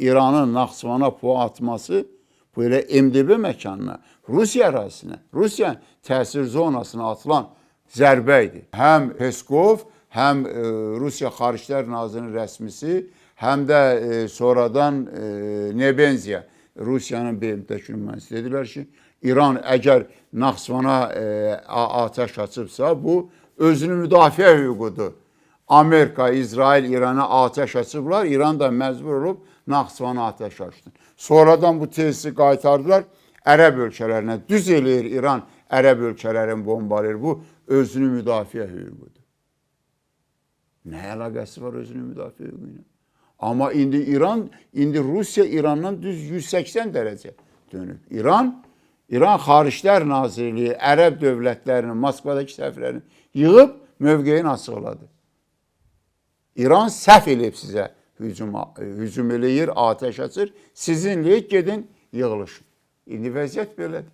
İranın Naxçıvana PUA atması bu elə MDB məkanına, Rusiya ərazisinə, Rusiya təsir zonasına atılan zərbə idi. Həm Peskov, həm Rusiya Xariclər Nazirinin rəsmisi, həm də sonradan Nebenzia, Rusiyanın BMT-dəki nümayəndəsi dedilər ki, İran əgər Naxçıvana atəş açıbsa, bu özünü müdafiə hüququdur. Amerika, İsrail İrana atəş açıblar. İran da məcbur olub Naxçıvana atəş açdı. Sonradan bu tezisi qaytardılar Ərəb ölkələrinə. Düz eləyir İran Ərəb ölkələrini bombalayır. Bu özünü müdafiə hüququdur. Nə əlaqəsi var özünü müdafiə hüququ ilə? Amma indi İran, indi Rusiya İrandan düz 180 dərəcə dönüb. İran Xariclər Nazirliyi Ərəb dövlətlərinin Moskvadakı səfirlərini yığıb mövqeyini açıqladı. İran səhv eləyib sizə hücum eləyir, atəş açır. Sizinləyik, gedin yığılışın. İndi vəziyyət belədir.